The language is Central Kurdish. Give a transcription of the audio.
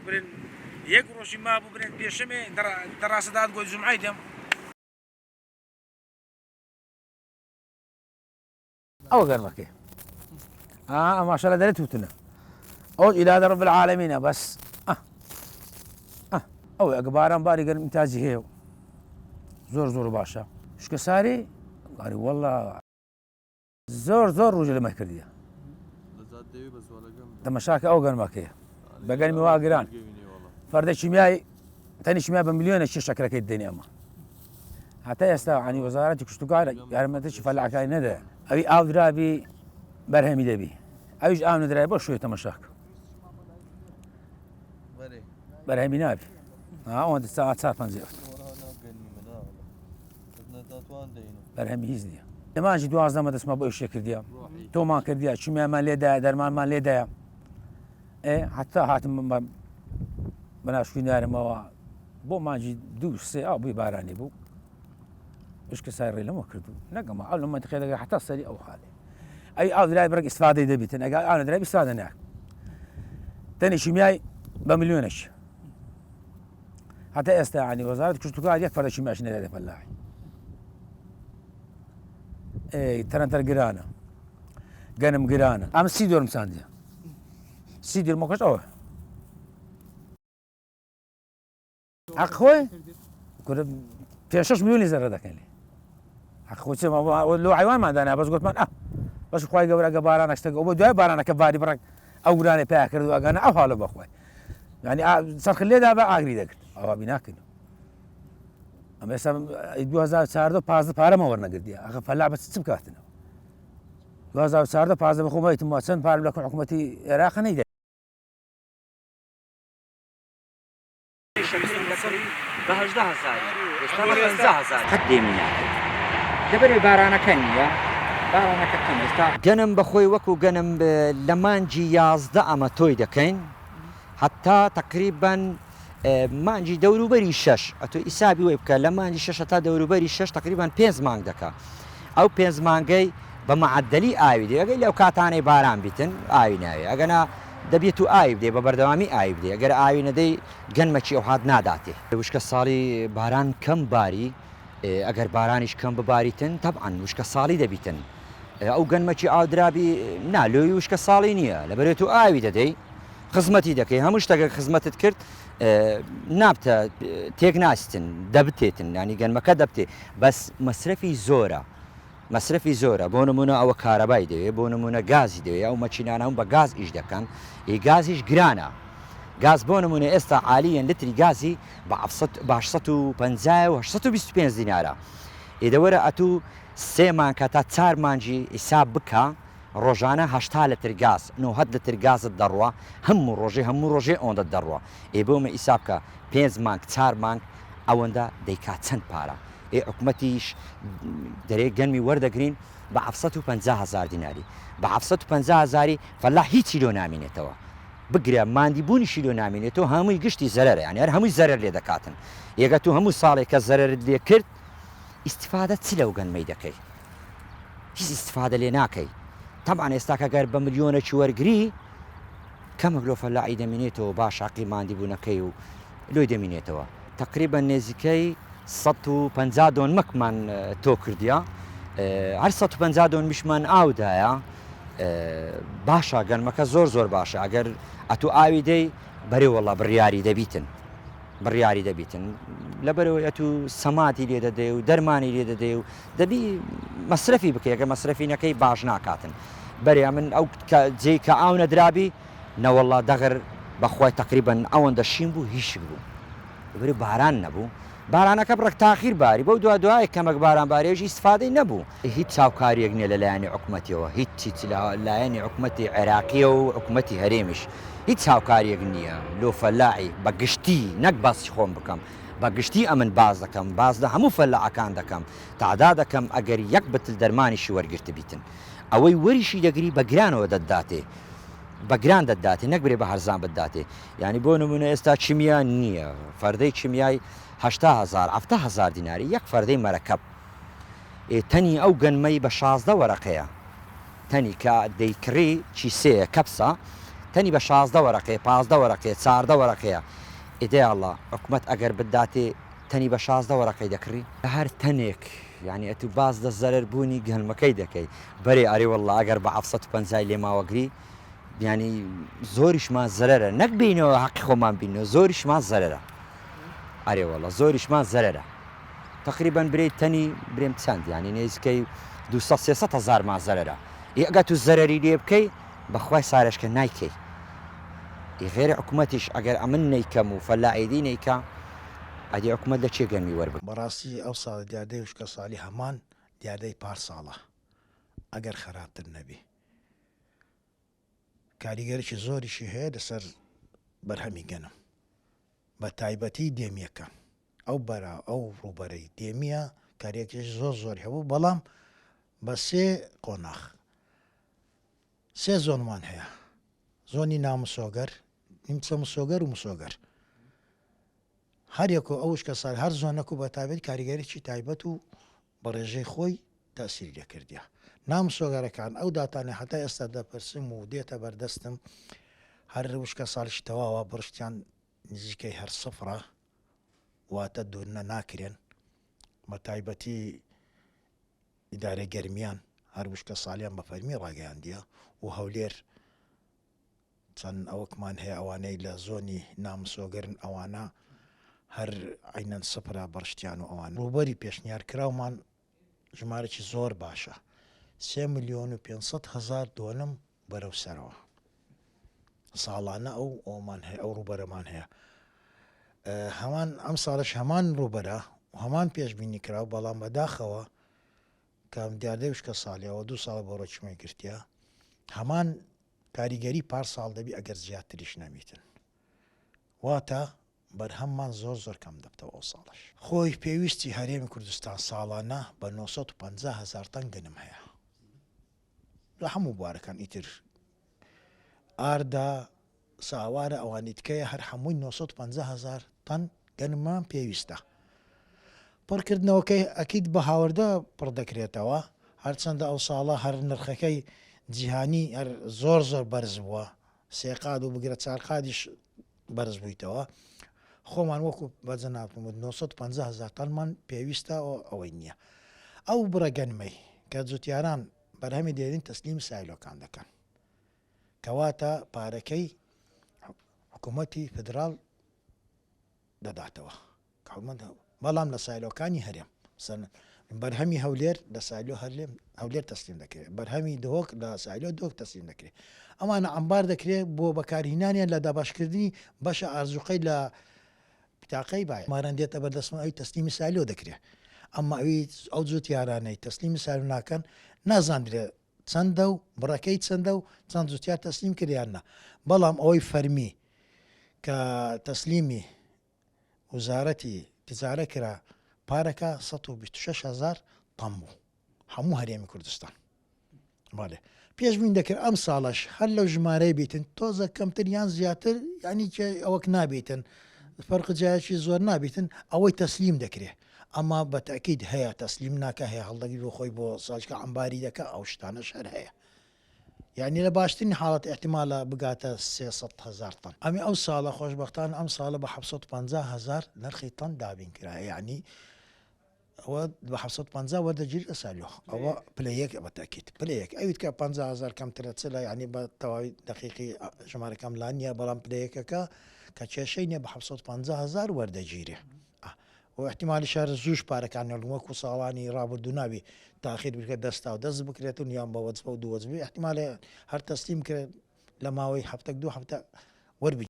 برێن یەک ڕۆژی مابوو برێن پێشەمێ دەڕاستە دات گۆی جومعەی دێم. ئەوە گەرمەکەی ئا ماشاءالله دەرێ توتنە ئەو ئیرادە رب العالمینە بەس ئەو ئەگە باران باری گەرم ئینتاجی هەیە و زۆر زۆر باشە شکە ساری ئاری والله زۆر زۆر ڕوژە لەمە کردیە تەمەشاکە ئەو گەرمەکەیە بە گەرمی وا گران فەردە کیمیای تەنی کیمیا بە ملیۆنە چی شەکرەکەی دێنێ ئەمە هەتا ئێستا عنی وەزارەتی کشتوکال یارمەتێکی فەلاحەکانی نەدە ئەوی ئاو درابی بەرهەمی دەبی ئەویش ئاو نەدرای بۆ شوێ تەمەشاک بەرهەمی نابی ئەوەندە ساعت چار پەنج بەرهەمی هیچ نییە لەماژی دوازدەمە دەستمە بۆ ئیشێ کردیە تۆمان کردیە چمیامان لێدایە دەرمانمان لێدایە حتا هاتم بەناشوی نارمەوە بۆ مانجی دوو سێ ئاو بووی بارانی بوو وشکە سای ڕێ لەمە کردو نەگەمە ئەو لە منتقی دەگە حتا سەری ئەو حاڵێ ئەی ئاو درای بڕێک ئیسفادەی دەبیتن ئەگە ئاو نەدرای ئیسفادە ناک تەنی شیمیای بە ملیۆنێک حتا ئێستا عنی وەزارەت کشتوکار یەک فەرە شیمیاش نەدادە فەلاحی تەرەنتەر گرانە گەنم گرانە ئەم سی دۆرم چاندیە سی دۆرمەکەش ئەوە حەق خۆی کورە پێ شەش ملیۆنی زەرەر دەکەین لێ حەق خۆی چێ لۆ حیوانمان دانا بەس گوتمان ئە بەس خوای گەورە ئەگە بارانە شتێک ئەو بۆ دوای بارانەکە باری بڕێک ئەو گرانەی پیا کرد و ئەگەنە ئەو حاڵە بەخوای یعنی چەرخ لێدا بە ئاگری دەکرد ئەوە بیناکەین ئەمە ئێستا 2014 15 پارەمە وەرنەگردیە ئەخە فەلا بەس چ بکاتنەوە 2014 15 بەخۆم هەیتم چەند پارە لە حکوومەتی عێراق نەیدا قەت دێمی ناکەیت لەبەرئەوەی بارانەکە نییە بارانەکە کەمە ئێستا. گەنم بەخۆی وەکو گەنم لە مانگی 11 ئەمە تۆی دەکەین هەتا تەقریبەن مانگی دەوروبەری شەش ئەتۆ ئیسابی وەی بکە لە مانگی شەش هەتا دەوروبەری شەش تەقریبەن پێنج مانگ دەکا ئەو پێنج مانگەی بە مەعەدەلی ئاوی دێ ئەگەی لەو کاتانەی باران بیتن ئاوی ناوێ ئەگەنا دەبێت و ئاوی بدەی بە بەردەوامی ئاوی بدەی ئەگەر ئاوی نەدەی گەنمەکی ئەوهات ناداتێ. وشکە ساڵی باران کەم باری ئەگەر بارانیش کەم بباریتن تەبعەن وشکە ساڵی دەبیتن ئەو گەنمەکی ئاو درابی نا لۆی وشکە ساڵی نییە لەبەرێ تو ئاوی دەدەی خزمەتی دەکەی هەموو شتەکە خزمەتت کرد نابتە تێک ناستن دەبتێتن ینی گەنمەکە دەبتێ بەس مەسرەفی زۆرە مەسرەفی زۆرە بۆ نمونە ئەوە کارەبای دەوێ بۆ نمونە گازی دەوێ ئەو مەکینانە هەموو بە گاز ئیش دەکەن ئی گازیش گرانە گاز بۆ نمونە ئێستا عالیەن لتری گازی بە بە 850 و 825 دینارە ئیدە وەرە ئەتوو سێ مانگ هەتا چار مانگی حیساب بکە ڕۆژانە 80 لتر گاز 90 لتر گازت دەڕوا هەموو ڕۆژێ هەموو ڕۆژێ ئەوەندەت دەڕوا ئێ بۆ مە حیساب کە پێنج مانگ چار مانگ ئەوەندە دەیکا چەند پارە ئێ حکومەتیش دەرێ گەنمی وەردەگرین بە 750 هەزار دیناری بە 750 هەزاری فەلاح هیچی لۆ نامینێتەوە بگرە ماندی بوونیشی لۆ نامینێتەوە هەمووی گشتی زەرەرە یانی هەر هەمووی زەرەر لێ دەکاتن ئێگە تو هەموو ساڵێک کە زەرەرت لێ کرد ئیستفادە چ لەو گەنمەی دەکەی هیچ ئیستفادە لێ ناکەی تەبعەن ئێستا کە گەر بە ملیۆنێکی وەرگری کەمێک لۆ فەلاحی دەمینێتەوە باش حەقی ماندی بوونەکەی و لۆی دەمینێتەوە. تەقریبەن نێزیکەی 150 دۆنمەکمان تۆ کردیە هەر 150 دۆنمیشمان ئاو دایە باشە گەنمەکە زۆر زۆر باشە ئەگەر ئەتوو ئاوی دەی بەرێ وەڵا بڕیاری دەبیتن بڕیاری دەبیتن لەبەرەوەی ئەتوو سەمادی لێ دەدەی و دەرمانی لێ دەدەی و دەبی مەسرەفی بکەی ئەگەر مەسرەفی نەکەی باش ناکاتن بەرێ ئەمن ئەو جێی کە ئاو نەدرابی نەوەڵا دەغر بەخوای تەقریبەن ئەوەندە شین بوو هیشک بوو لەبەری باران نەبوو بارانەکە بڕێک تاخیر باری بەو دوا دوای کەمەک باران باریش ئیستفادەی نەبوو. هیچ چاوکاریەک نیە لە لایەنی حکومەتیەوە هیچ هیچ لە لایەنی حکومەتی عێراقیە و حکومەتی هەرێمیش هیچ هاوکاریەک نیە لۆ فەلاحی بە گشتی نەک باسی خۆم بکەم بە گشتی ئەمن باس دەکەم باس لە هەموو فەلاحەکان دەکەم تەعدا دەکەم ئەگەر یەک بتل دەرمانیشی وەرگرتبیتن ئەوەی وەریشی دەگری بە گرانەوە دەتداتێ بە گران دەتداتێ نەک برێ بە هەرزان بتداتێ یانی بۆ نمونە ئێستا کیمیا نییە فەردەی کیمیای 80 هەزار 70 هەزار دیناری یەک فەردەی مەرەکەب ئێ تەنی ئەو گەنمەی بە 16 وەرەقەیە تەنی کە دەیکڕی کیسەیە کەپسە. تەنی بە 16 وەرەقەیە، 15 وەرەقەیە، 14 وەرەقەیە. ئیدە یاڵڵا حکومەت ئەگەر بتداتێ تەنی بە 16 وەرەقەی دەکڕی؟ هەر تەنێک یانی ئەتوو باس لە زەرەر بوونی گەنمەکەی دەکەی. بەرێ ئەرێ وەڵڵا ئەگەر بە حەفسەد و پەنجای لێ ماوەگری یانی زۆریشمان زەرەرە نەک بینەوە حەقی خۆمان بینەوە زۆریشمان زەرەرە. ئەرێ وەڵا زۆریشمان زەرەرە. تەقریبەن برێی تەنی برێم چەند یانی نێزیکەی 200 300 هەزارمان زەرەرە. ئێ ئەگەر تو زەرەری لێ بکەی بەخوای سارێژکە نایکەی. ئی غێرە حکومەتیش ئەگەر ئەمن نەیکەم و فەلاعیدی نەیکا ئەدی حکومەت لە کێ گەنمی وەربگرێ؟ بەڕاستی ئەو ساڵە دیاردەی وشکەساڵی هەمان دیاردەی پار ساڵە ئەگەر خەراپتر نەبی کاریگەرێکی زۆریشی هەیە لەسەر بەرهەمی گەنم بە تایبەتی دێمیەکان ئەو بەرا ئەو ڕووبەرەی دێمیە کاریەکێکی زۆر زۆری هەبوو بەڵام بە سێ قۆناخ سێ زۆنمان هەیە زۆنی نامسۆگەر نیمچە مسۆگەر و مسۆگەر هەر یەک و ئەو وشکەساڵی هەر زۆنەک و بەتایبەت کاریگەریی تایبەت و بە ڕێژەی خۆی تەئسیری لێ کردیە. نامسۆگەرەکان ئەو داتانەی هەتا ئێستا دەپرسم و دێتە بەردەستم هەر وشکەساڵیی تەواوە بڕشتیان نزیکەی هەر سفرە واتە دوورنە ناکرێن بە تایبەتی ئیدارەی گەرمیان هەر وشکەساڵیان بە فەرمی ڕاگەیاندیە و هەولێر چەند ئەوەکمان هەیە ئەوانەی لە زۆنی نامسۆگەرن ئەوانە هەر عەینەن سفرە بڕشتیان و ئەوان ڕووبەری پێشنیار کراومان ژمارەکی زۆر باشە سێ ملیۆن و 500 هەزار دۆنم بەرەو سەرەوە ساڵانە ئەو ئەومان هەیە ئەو ڕووبەرەمان هەیە هەمان ئەم ساڵش هەمان ڕووبەرە و هەمان پێشبینی کراو بەڵام بەداخەوە کام دیاردەی وشکە ساڵیەوە دوو ساڵە بۆ ڕۆچمەی گرتیە هەمان کاریگەری پار ساڵ دەبی ئەگەر زیاتریش نەبیتن واتە بەرهەممان زۆر زۆر کەم دەبتەوە ئەو ساڵەش. خۆی پێویستی هەرێمی کوردستان ساڵانە بە 950 هەزار تەن گەنم هەیە لە هەموو بوارەکان ئیتر ئاردە ساوارە ئەوانی تکەیە هەر هەمووی 950 هەزار تەن گەنممان پێویستە. پڕکردنەوەکەی ئەکید بە هاوردە پڕ دەکرێتەوە، هەرچەندە ئەو ساڵە هەر نرخەکەی جیهانی هەر زۆر زۆر بەرز بووە، سێ قات و بگرە چار قاتیش بەرز بوویتەوە، خۆمان وەکو بە جەنابتم وت 950 هەزار تەنمان پێویستە و ئەوەی نییە. ئەو بڕە گەنمەی کە جوتیاران بەرهەمی دێنین تەسلیمی سایلۆکان دەکەن. کەواتە پارەکەی حکوومەتی فیدراڵ دەداتەوە بەڵام لە سایلۆکانی هەرێم بەرهەمی هەولێر لە سایلۆ هەرلێم هەولێر تەسلیم دەکرێت بەرهەمی دهۆک لە سایلۆ دهۆک تەسلیم دەکرێت ئەمانە عەمبار دەکرێت بۆ بەکارهینانیان لە داباشکردنی بەشە ئارزوقەی لە بتاقەی بای ماران دێتە بەردەستم ئەوی تەسلیمی سایلۆ دەکرێت ئەمما ئەوی ئەو جوتیارانەی تەسلیمی سایلۆ ناکەن نازاندرێت چەندە و بڕەکەی چەندە و چەند جوتیار تەسلیم کرد یان نا بەڵام ئەوەی فەرمی کە تەسلیمی وزارەتی تجارە کرا پارەکە 126 هزار تەن بوو هەموو هەرێمی کوردستان بەڵێ پێشبین دەکرد ئەم ساڵەش هەر لەو ژمارەی بیتن تۆزە کەمتر یان زیاتر ینی ئەوەک نابیتن فەرق جایەکی زۆر نابیتن ئەوەی تەسلیم دەکرێت ئەما بە تەئکید هەیە تەسلیم ناکا هەیە هەڵدەگری بۆ خۆی بۆ ساچکە عەمباری دەکا ئەو شتانەش هەر هەیە یعنی لە باشترین حاڵەت ئیحتیمالە بگاتە 300 هەزار تەن ئەمی ئەو ساڵە خۆشبەختانە ئەم ساڵە بە 750 هەزار نرخی تەن دابین کرا یعنی ئەوە بە 750 وەردەگیرێت لە سالۆ ئەوە پلە یەک بە تاکیت پلە یەک ئەویت کە 50 هەزار کەمترە چ لە یعنی بە تەواوی دقیقی ژمارەکەم لا نییە بەڵام پلە یەکەکە کە کێشەی نییە بە 750 هەزار وەردەگیرێ و ئیحتیمالیشە هەر زووش پارەکان نەڵن وەکو ساڵانی ڕابردوو نابی تاخیر بکرێت دەستا و دەست بکرێتن یان بە وەجبە و دوو وەجبی ئیحتیمالە هەر تەسلیم کرێت لە ماوەی هەفتەک دوو هەفتە وەربگیرێت.